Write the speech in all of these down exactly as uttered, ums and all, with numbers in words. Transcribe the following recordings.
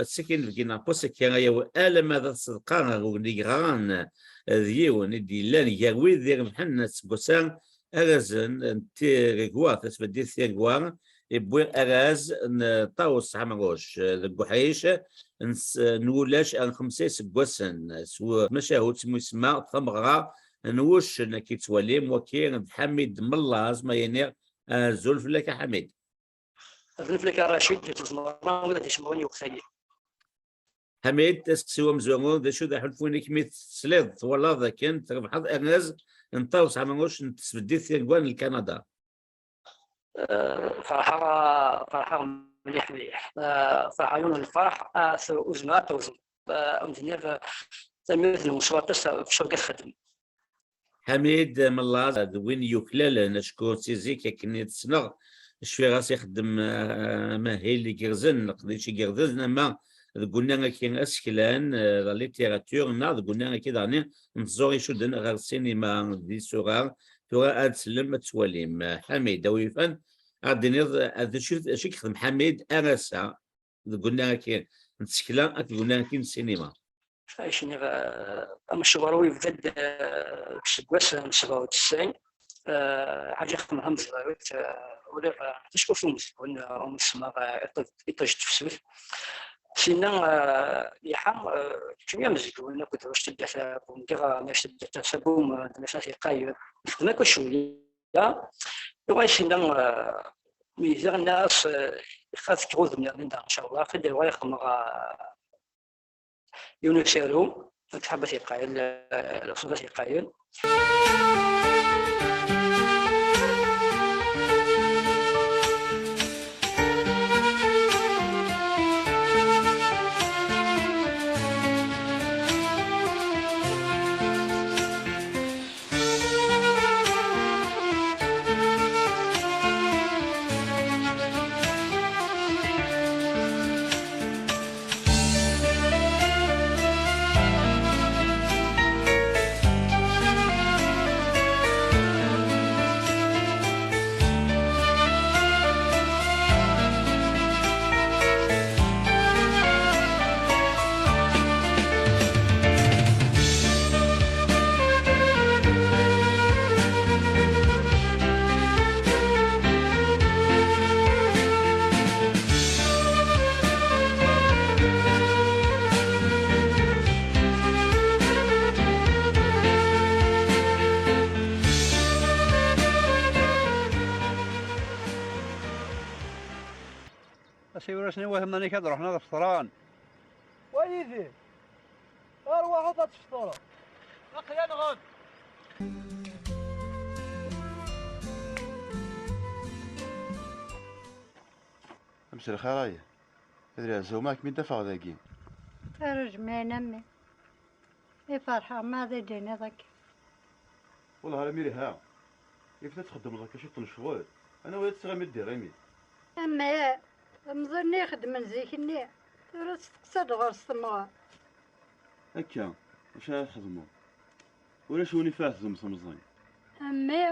Ass-agi n lǧemɛa, ass-agi ara yawi alamma d ṣṣedqa ɣer win i yeɣran d yiwen i d-yellan gar wid irebḥen seg wass-a arrazen n tiregwa, tasbeddit tiregwa, iwwi arraz n Ṭawes Ɛemruc deg uḥric n s-, n wulac ar xemsa iseggasen s tmacahut mi isemma tameɣra n wuccen. Ad k-yettwalim waki d Ḥamid Mellaẓ, ma yiniɣ azul fell-ak a Ḥamid. Azul fell-ak a Racid, di tmeẓra wid ad yesmeɣen i uqtay-a. Ḥamid, asteqsi amezwaru, d acu d aḥulfu-inek mi tesliḍ, twalaḍ akken trebḥeḍ arraz n Ṭawes Ɛemruc n tesbeddit tiregwa n Lkanada? Eh, ferḥeɣ, ferḥeɣ mliḥ, mliḥ. Eh, ferḥeɣ yiwen n lferḥ, ah, s-, ur zmireɣ ad t-awzeɣ. Eh, am d-nniɣ, eh, tanemmirt-nwen s waṭas, eh, ɣef ccɣel i txeddmem. Ḥamid Mellaẓ d win yuklalen, acku si zik akken i t-ssneɣ, cfiɣ-as ixeddem, eh, amahil igerrzen, leqdic igerrzen, ama deg unnar-agi aseklan, eh, la littérature, neɣ deg unnar-agi daɣen n tẓuri icudden ɣer ssinima d yisura. Tura ad tsellem, ad twalim. Ḥamid, a wi yufan, ad d-tiniḍ, eh, d acu, d acu i yexdem Ḥamid ar ass-a deg unnar-agi n tsekla akked unnar-agi n ssinima? Acu niɣ, eh, amecwar-iw yebda-d, eh, deg useggas n sebɛa u tesɛin. Eh, ḥaǧa xedmeɣ tamezwarut, eh, uriɣ, eh, taceqquft n umezgun, eh, umi semmaɣ, eh, iṭij, iṭij n tefsut. Sinna, eh, liḥa, eh, keččini amezgun akked Racid Data, Bungiɣ, eh, Racid Data, Sabum, eh, d Nasat Iqayen. Nexdem akk cwiya. Yuɣal sinna, eh, mi ziɣ nniɣ-as, eh, ad fkeɣ udem niḍen daɣen, ncallah, ad d-awiɣ ad xedmeɣ, eh, yiwen usaru, Ḥabat Iqayen, eh, Lexṣuṣat Iqayen. Asiwel-asen i watmanek ad ruḥen ad fṭren. Wa yid-i. Arwaḥ ad tfeṭreḍ. Aql-aneɣ-d. Amek lxir ay? Ad rzuɣ ma ad kem-id-afeɣ dagi. Ar ur zmiren a mmi. I ferḥeɣ ma ad d-tiniḍ akka. Wellah ar mi lha. Ifat ad txeddmeḍ akka ciṭ n ccɣel. Anwa ad tesɣimiḍ di rimi? Ama amẓi-nni ixeddmen zik-nni, tura testeqsa-d ɣer-s temɣer. Akka, acu ara txedmeḍ? Ulac win ifat d temẓi. A mmi,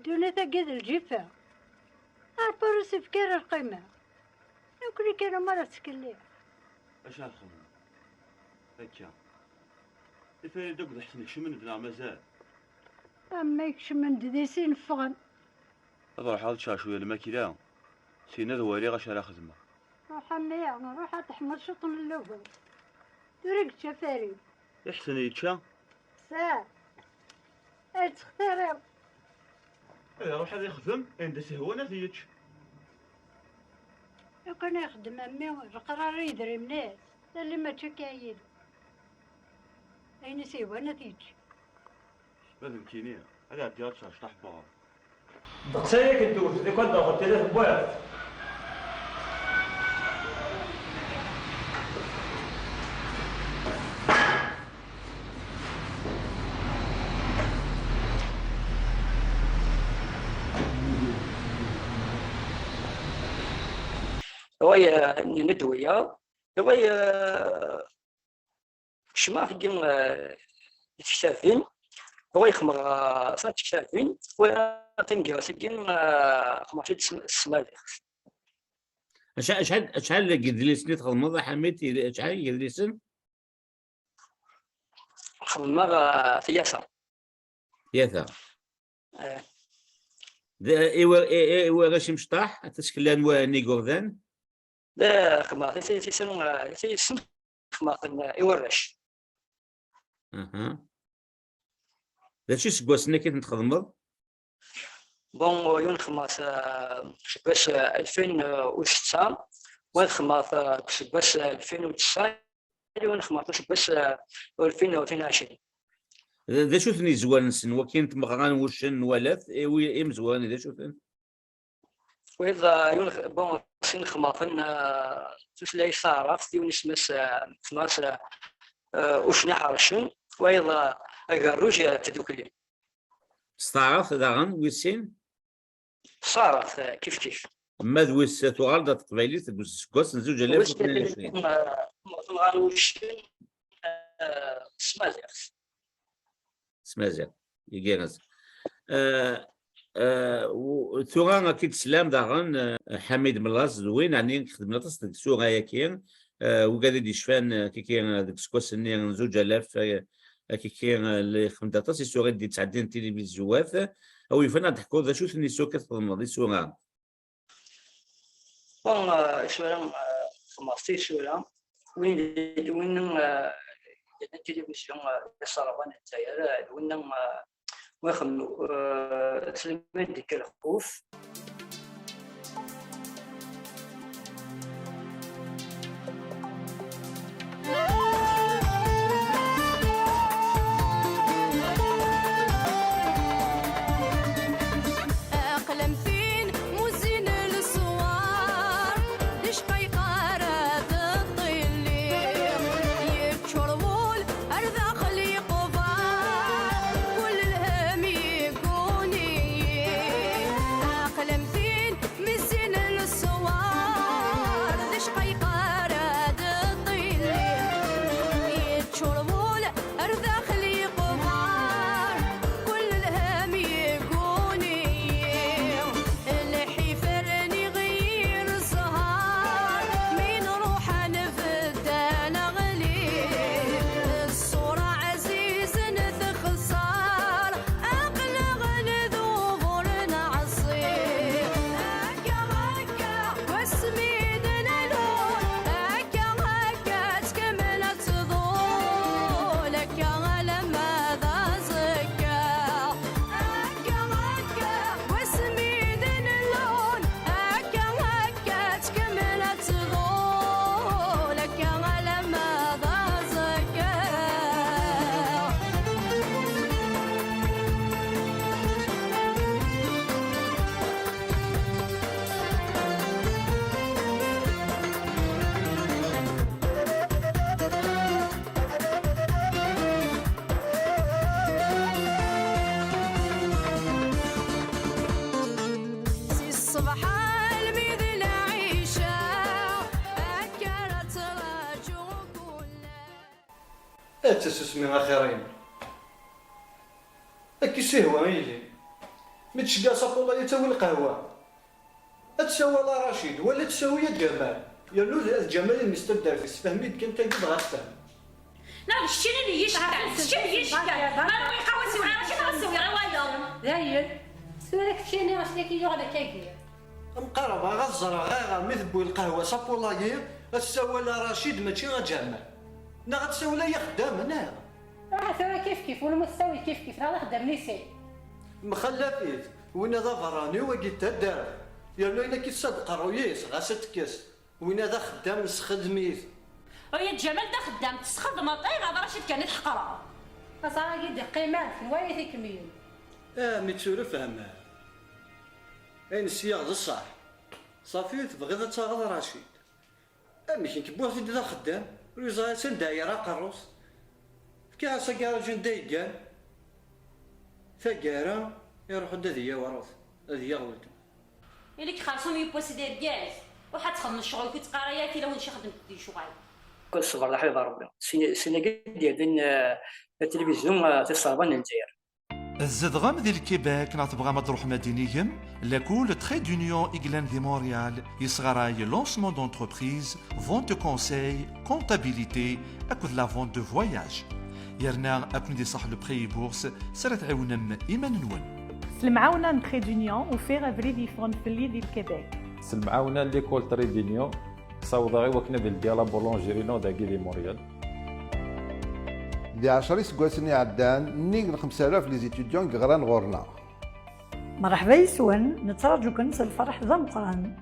ddunit-agi d lǧifa. Ṛebbi ur s-ifki ara lqima. Nekkni kan umi ara tettkellix. Acu ara txedmeḍ? Akka. Ifarid akked Ḥsen kecmen-d neɣ mazal? A mmi, kecmen-d di sin ffɣen. Ad ruḥeɣ ad ččeɣ cwiya n lmakla, syin ad waliɣ acu ara xedmeɣ. Ruḥ a mmi, ruḥ ad teḥmeḍ ciṭ n llubus. Tura yečča Farid. Iḥsen yečča? Sa. Ad textariḍ. Ad iruḥ ad ixdem ayen d as-ihwan ad t-yečč. Lukan ixeddem a mmi, leqrar i yedrimen-is, tali mačči akka yid. Ayen i s-ihwan ad t-yečč. Ma d nekkini, ad ɛeddiɣ ad ččeɣ cṭaḥ n weɣrum. Ddeqs-a akken tewwet, lukan d-aɣeḍ tili tewwiḍ. Ɣaya n ddwiya, ɣaya kecmeɣ deg, eh, tektabin, ɣaya xedmeɣ, eh, snat tektabin, wa taneggarut-agi, eh, xedmeɣ-tt-id s, s tmaziɣt. Acḥal, acḥal, acḥal n yedlisen i txedmeḍ, a Ḥamid? Acḥal n yedlisen? Xedmeɣ, ah, tlata. Tlata. Eh. D, i wa-, i, i, i warrac imecṭaḥ, tasekla n wa-, n yigerdan? Da xedmeɣ ti-, ti-, ti-, ti-, xedmeɣ-ten i warrac. Aha. D acu iseggasen akka i ten-txedmeḍ? Bon, yiwen xedmeɣ-t, ah, seg wass, ah, alfin u setta, wa xedmeɣ-t, ah, seg wass, ah, alfin u tesɛa, yiwen xedmeɣ-t seg wass, ah, alfin u ɛecrin. D, d acu-ten yizwar-nsen, wakin n tmeɣra n wuccen n walat, i wi-, imezwaren, d acu-ten? Wid, ah, yiwen x-, bon, sin xedmeɣ-ten, ah, tutlayt taɛrabt, yiwen isem-as, ah, xedmeɣ-as, ah, ah, uccen iḥercen, wayeḍ, ah, agerruj, ah, tdukli. S taɛrabt daɣen, wis sin? S taɛrabt, ah, kif kif. Ma d wis tuɣal-d ɣer teqbaylit deg useggas n zuǧ alaf u tnin u ɛecrin. Ah, tmeɣra n wuccen, ah, s tmaziɣt. S tmaziɣt. Igerrez. Eh, eh, u-, tura akka i d-teslam daɣen, eh, Ḥamid Mellaẓ d win, ɛni xedmen aṭas deg tsura-agi, eh, wigad i d-yecfan, eh, kiki, eh, deg useggas-nni n zuǧ alaf, eh, kiki, eh, li xedmen aṭas isura i d-yettɛeddin tilivizyuwat, a wi yufan ad d-teḥkuḍ d acu-ten isura i txedmeḍ, isura? Bon, ah, isura, ah, xedmeɣ tisura, win, win, ah, yellan tilivizyu, ah, di Ṣṣerba n Lezzayer, ah, d win, ah, wa xedmeɣ, ah, Selmad deg Lxuf. Aql am tin muzzin leswar, d ccqayqa ara d ṭṭilli, yeččur wul ar daxel yeqbar, kul lhem yegguni-yi. Aql am tin muzzin leswar, d ccqayqa ara d ṭṭilli, yeččur wul ar daxel yeqbar, kul lhem yegguni-yi. Lḥif rniɣ yir zzher, mi nruḥ ad nbeddel aɣli, ṣṣura ɛzizen texṣar, aql-aɣ d ugur neɛṣi. Akka, akka, wasmi d-nlul, akka, akka, tkemmel ad tḍul, akka alamma d aẓekka. Akka, akka, wasmi d-nlul, akka, akka, tkemmel ad tḍul, akka alamma d aẓekka. Si ṣṣbeḥ almi d lɛica, akka ara ttraǧuɣ kul ass. Ad tasusmi axir-im. Ad k-isihwa yili. Mi tceggeɛ Sapula yettawi lqahwa. Ad tsawal a Racid, wala ad tsawi a Ǧamal. Yernu d Ǧamal i d-mis taddart-is, tefhem-iyi-d kan tagi dɣa tefhem. Neɣ d keččini d iyi-icekkan, d keččini d iyi-icekkan. Ma nwiɣ iqawa siwel ara kečč ad siwel i wayeḍ. Dayen, tura keččini aslak i yuɣ d akkagi. Amqarab, ɣas ẓreɣ ara mi tewwi lqahwa Sapula-yi, ad tsawal a Racid mačči a Ǧamal. Neɣ ad tsawel ay axeddam, neɣ? Ah, tura kif kif, win ma tsawi kif kif, neɣ d axeddam n isi. Mxallaf-it, winna d aberrani, wagi d taddart. Yernu ayen akka i tessa deg uqerruy-is, ɣas ad tekkes. Winna d axeddam, nesxedm-it. Ay a Ǧamal, d axeddam, tesxedmeḍ, ayɣer d Racid kan i tḥeqreḍ? Aẓar-agi d-iqqim-ak, n wayt ikemlen. Ah, mi tturefhem. Ayen sliɣ d ṣṣeḥ. Ṣafi, tebɣiḍ ad taɣeḍ Racid. Amek, nekk wwiɣ-t-id d axeddam, ur yeẓri ara sanda yerra aqerru-s. Fkiɣ-as agaṛaj anda yeggan. Taggara, iruḥ-d ad iyi-yaweṛ, ad iyi-yaɣ weltma. Ili-k xerṣum yiwwas d argaz, ruḥ ad txedmeḍ ccɣel-ik ur ttqar ara tilawin ccix d lecɣal. Ṣṣber d aḥbib n Ṛebbi. Sin, sin-agi d-yerdan, eh, tilivizyu, eh, tis ṣṣerba n Lezzayer. Tzedɣem di Lkibek neɣ tebɣam ad d-truḥem ad d-inigem? Lakul Trait d'Union i yellan di Montréal yesɣaray lancement d'entreprise, vente de conseil, comptabilité akked la vente de voyage. Yerna ad ken-id-iṣaḥ le prêt et bourse s ara tɛiwnem iman-nwen. S lemɛawna n Trait d'Union, ufiɣ abrid yeffɣen fell-i di Lkibek. S lemɛawna n l'école Trait d'Union, ssawḍeɣ i wakken ad ldiɣ la boulangerie-inu dagi di Montréal. Di ɛecra iseggasen iɛeddan, nnig n xemsa alaf les étudiants i yeɣran ɣur-neɣ. Mṛeḥba yes-wen, nettraǧu-ken s lferḥ d ameqqran.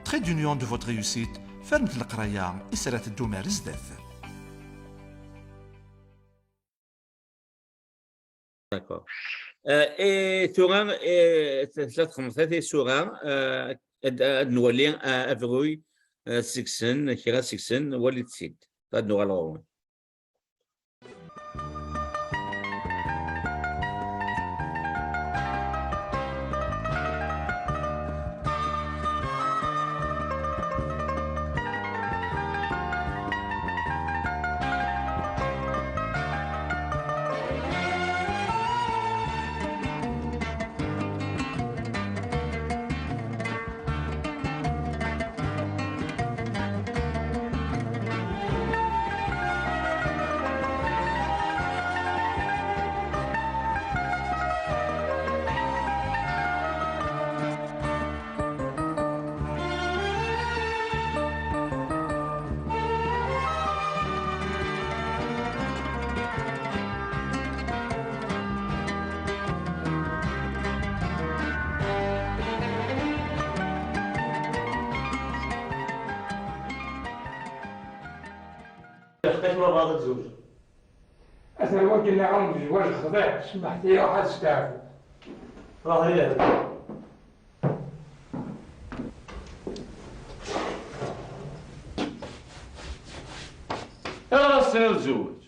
Trait d'Union de votre réussite, fernet leqraya i s ara teddum ar zdat. D'accord. Euh, et tura, euh, tella txemmet tisura, euh, ad, ad nwali, euh, abruy, euh, seg-sen, kra seg-sen, walit-t-id. Ad nuɣal ɣur-wen. Lḥeqq-ik ma bɣiḍ ad tzewǧeḍ. Atan wagi nniɣ-am-d zwaǧ xḍiɛ, semmḥet-iyi, ruḥ ad steɛfu. Ruḥ di lehna. Ayɣer ad s-tiniḍ zewǧ?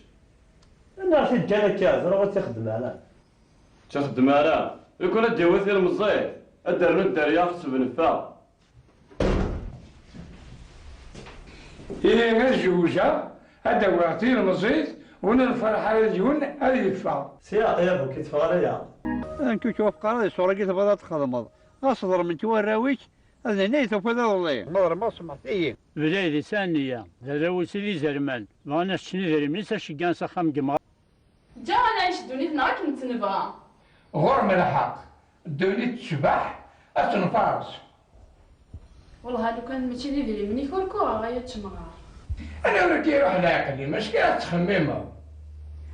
Anda i ɣ-t-id-ǧǧan akka, ẓriɣ ur tt-ixeddem ara. Ur tt-ixeddem ara? Lukan ad d-yawi tilemẓit, ad d-rnu dderya xseb neffeɣ. Ihi ad zewǧeɣ, ad d-awiɣ tilemẓit, win ur nferreḥ ara deg-wen ad yeffeɣ. Sya, ay abuk, ur teffeɣ ara ya. Nekk ur k-wafqeɣ ara di ṣṣura-agi tebɣiḍ ad txedmeḍ. Ɣas ḍelmen-k warraw-ik, ad inin ay tufiḍ iḍelli. Ma ḍelmeɣ, semmḥet-iyi. Bla, d isɛan nniya, d arraw-is i d izerman, bɣan ad s-ččen idrimen-is, ad ceggɛen s axxam n yemɣar. Ǧǧa ad nɛic ddunit-nneɣ akken tt-nebɣa. Ɣur-m lḥeqq, ddunit tecbeḥ, ad tt-nfaṛes. Wellah, lukan mačči d idrimen-ik ur kuɣeɣ, ay ačemɣar. Anwa ara k-iruḥ leɛqel-im, acu ara tettxemmimeḍ?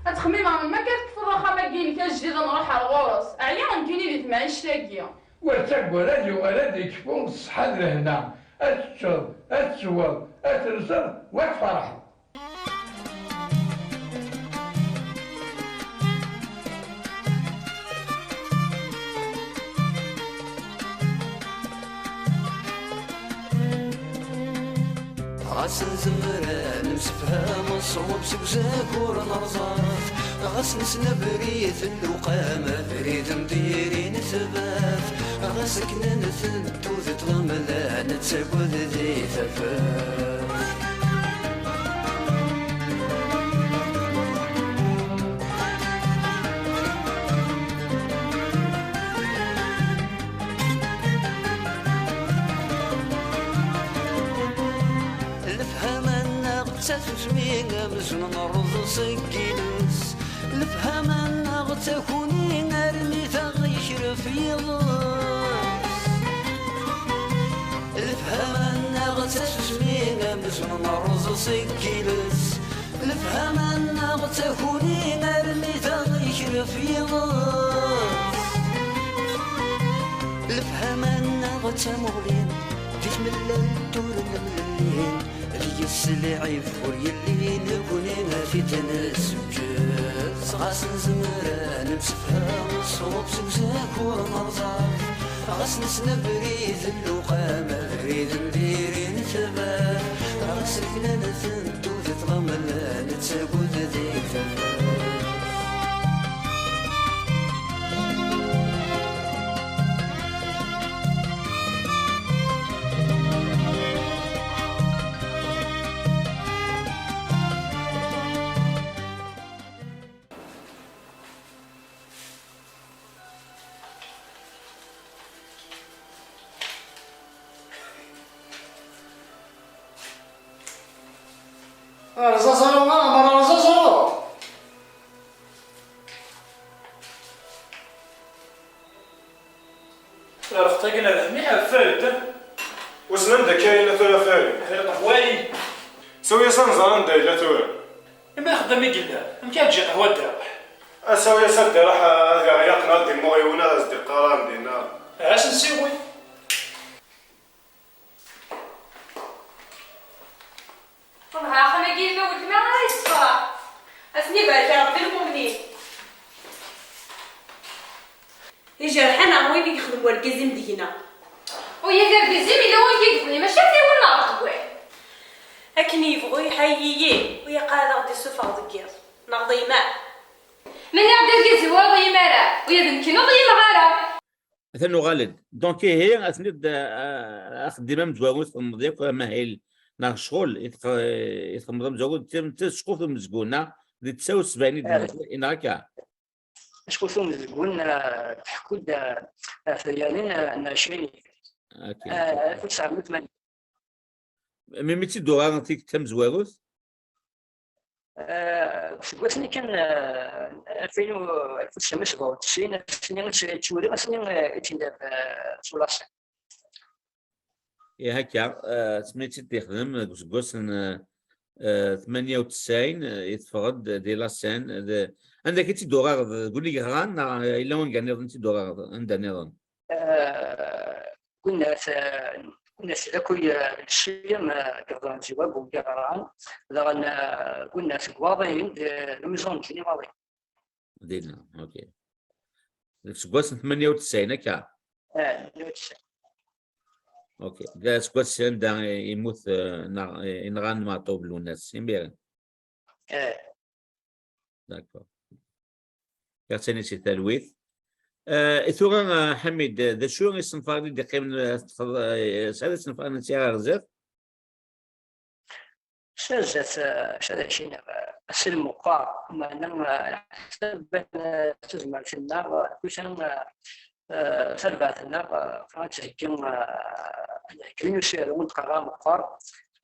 Ad ttxemmimeɣ melmi akka tekfuḍ axxam-agi-inek ajdid ad nruḥ ar ɣur-s. Ɛyiɣ nekkini di temɛict-agi. Ur ttagad, ad yuɣal ad ikfu d ṣṣeḥḥa d lehna, ad teččeḍ, ad tesweḍ, ad telseḍ, wa tferḥeḍ. Ɣas nezmer ad nemsefham, ṣṣwab seg uzagur nerẓa-t. Ɣas nessen abrid n lewqam, abrid n diri netbat. Ɣas akken ad nten Tudert lamla nettagad di tafat. Lefhama-nneɣ d tasusmi amzun nerreẓ seg yiles. Lefhama-nneɣ d takuni armi taɣ yekref yiḍes. Lefhama-nneɣ d tasusmi amzun nerreẓ seg yiles. Lefhama-nneɣ d takuni armi taɣ yekref yiḍes. Lefhama-nneɣ d tamuɣli di tmellalt ur nemlelli. Deg-s lɛib ur yelli, nekni ad t-id-nessewǧed. Ɣas nezmer ad nemsefham, ṣṣwab seg uzakur nerẓa-t. Ɣas nessen abrid n lewqam, abrid n diri netbat. Ɣas akken ad ntent tudert lamla nettagad di tafat. Rẓaẓru, a Ɛmer, rẓaẓru! Lqeṭ-agi n rrehmi ḥerfed. Wissen anda akka yella tura Farid? Ḥerfed ɣef wayi. Sawi-as ad nẓer anda yella tura. Imi ixeddem i yella, amek ara ǧǧiɣ ḥwadda? Asawi-as ad d-iruḥ ad iɣyaq neɣ ad d-immuɣ yiwen ara s-d-iqqar ar dinna. Ɛas nsiwi. Ṭebɛa axxam-agi yella weltma ara yessefraḥ. Ad sen-ibarek Ṛebbi lmumnin. Ijerḥan am win i yexdem wergaz-im deg-neɣ. Ula d argaz-im yella win i yebɣi, mačči am tiwin neɣ deg wal. Akken yebɣu iḥayyi-yi, u yeqqar ad aɣ-d-isuffeɣ deg yiḍ. Neɣ d ayma. Ma nniɣ-d argaz-iw ur ḍeyim ara, ula d nekkini ur ḍeyimeɣ ara. Atan uɣal-d. Donc, ihi, ad ten-id, ah, axeddim amezwaru i txedmeḍ yakk amahil neɣ ccɣel i tx-, i txedmeḍ amezwaru d tim-, d taceqquft umezgun, neɣ d ttawes sebɛin i d-, neɣ akka? Acku tumezgun, ah, tḥekku-d, ah, ah, tayalin, ah, n ɛecrin. Ok. Ah, alef u tesɛemya u tmanyin. Melmi i tt-id-tuɣaleḍ tikkelt tamezwarut? Ah, seg wasmi kan, ah, alfin u, alef u tesɛemya u sebɛa u tesɛin, asmi i tt-, tt-uriɣ, asmi, ah, i tt-id-, ah, s ulaṣel. Ihi akka, eh, asmi i tt-id-ixdem deg useggas n, eh, tmanya u tesɛin, eh, i teffeɣ-d di la scène, d-, anda akka i tt-id-turareḍ, deg unigraɣ-a, neɣ yella wangar nniḍen i tt-id-turareḍ, anda nniḍen? Eh, Gennat, eh, Gennat d akuy, eh, d ccim, eh, deg iɣḍan ziwag u unigraɣ-a, daɣen, eh, Gennat deg Waḍihin, d, d Maison n Jini Waḍihin. Dinna, ok. Deg useggas n tmanya u tesɛin, akka? Eh, tmanya u tesɛin. Ok. D aseggas anda yemmut, eh, neɣ, eh, inɣan Meɛṭub Lwennas, imiren? Eh. D'accord. Yeɛṭini si talwit. Eh, i tura, eh, Ḥamid, d acu isenfaren i d-iqqimen, eh, tesɛiḍ, eh, sɛiḍ isenfaren i ɣer zdat? Sɛiɣ zdat, eh, acu ara k-iniɣ, eh, asil meqqar, meɛna, eh, ḥsab, eh, tazmert-nneɣ, eh, tusan, eh, eh, tarbaɛt-nneɣ, eh, ad theggi, eh, ad nheggi win usaru n tqerra meqqar,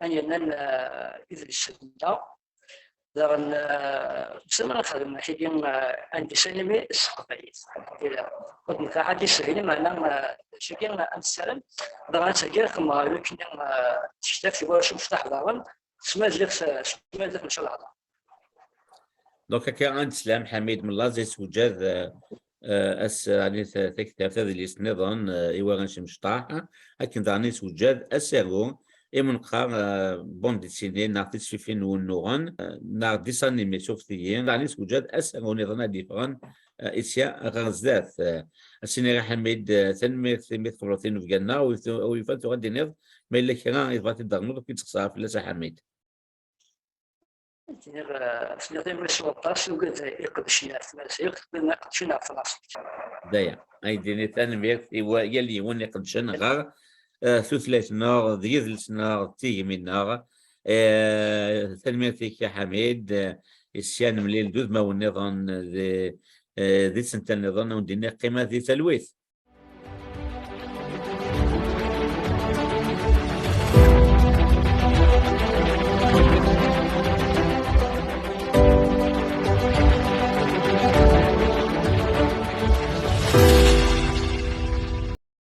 ad yernan, eh, idles-nneɣ. Daɣen, eh, zemreɣ ad xedmeɣ aḥigi, eh, un dessin animé s teqbaylit. Ur d-nefɛeɣ ad d-issegni, meɛna, eh, d acu-agi, eh, ad nessaram. Daɣen ad tagi ad xedmeɣ ɣer wakken, eh, tektabt i warrac umecṭaḥ daɣen, s tmaziɣt, s tmaziɣt, ncallah. Donc, akka ad neslam, Ḥamid Mellaẓ yessewjad, eh, eh, as-, ɛni ta-, taktabt, adlis nniḍen, eh, i warrac imecṭaḥ, akken daɣen yessewjad asaru i wen-neqqar, eh, bande dessinée neɣ tisfifin n wunuɣen, eh, neɣ dessin animé s uftiyi, daɣen yessewjad asaru nniḍen ad d-yeffɣen, eh, i sya ɣer zdat. Eh, ad s-iniɣ i Ḥamid, eh, tanemmirt imi tqebleḍ tinubga-nneɣ, u yif-, u yufan tuɣ ad d-tiniḍ ma yella kra i tebɣiḍ ad d-ternuḍ, ur k-id-sexṣareɣ fell-as a Ḥamid. Ttiniɣ, eh, ttiniɣ imi s waṭas ugad iqeddcen ɣer tmaziɣt, wid iqeddcen ɣer tefransist. D aya. Ay d-ini tanemmirt i wa-, yal yiwen iqeddcen ɣer, eh, tutlayt-nneɣ, d yidles-nneɣ, d tigmi-nneɣ. Eh, tanemmirt-ik a Ḥamid. Eh, sya nemlil d udmawen nniḍen, d, eh, di tsental nniḍen, ad wen-d-iniɣ qqimet di talwit.